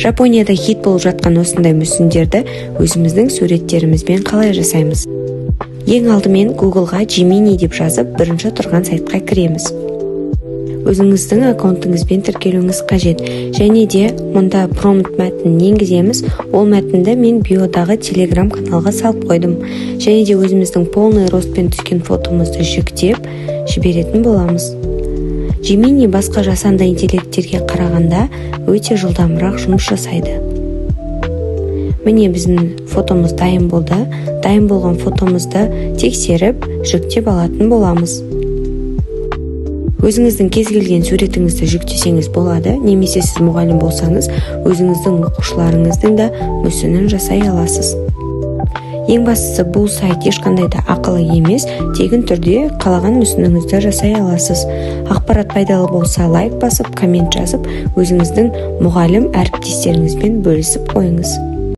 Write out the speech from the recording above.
Жапонияда хит болып жатқан осындай мүсіндерді өзіміздің суреттерімізбен қалай жасаймыз? Ең алдымен Googleға Gemini деп жазып, бірінші тұрған сайтқа кіреміз. Өзіңіздің аккаунтыңызбен тіркелуіңіз қажет. Және де мұнда промпт мәтінін енгіземіз. Ол мәтінді мен биодағы Telegram каналға салып қойдым. Және де өзіміздің полный ростпен түскен фотомызды жүктеп жіберетін боламыз. Gemini басқа жасанды интеллекттерге қарағанда өте жылдамырақ жұмыс жасайды. Міне, біздің фотомыз дайын болды. Дайын болған фотомызды тексеріп, жүктеп алатын боламыз. Өзіңіздің кез келген суретіңізді жүктесеңіз болады, немесе сіз мұғалім болсаңыз, өзіңіздің оқушыларыңыздың да мүсінін жасай аласыз. Ең бастысы, бұл сайт ешқандай да ақылы емес, тегін түрде қалаған мүсініңізді жасай аласыз. Ақпарат пайдалы болса, лайк басып, коммент жазып, өзіңіздің мұғалім әріптестеріңізбен бөлісіп қойыңыз.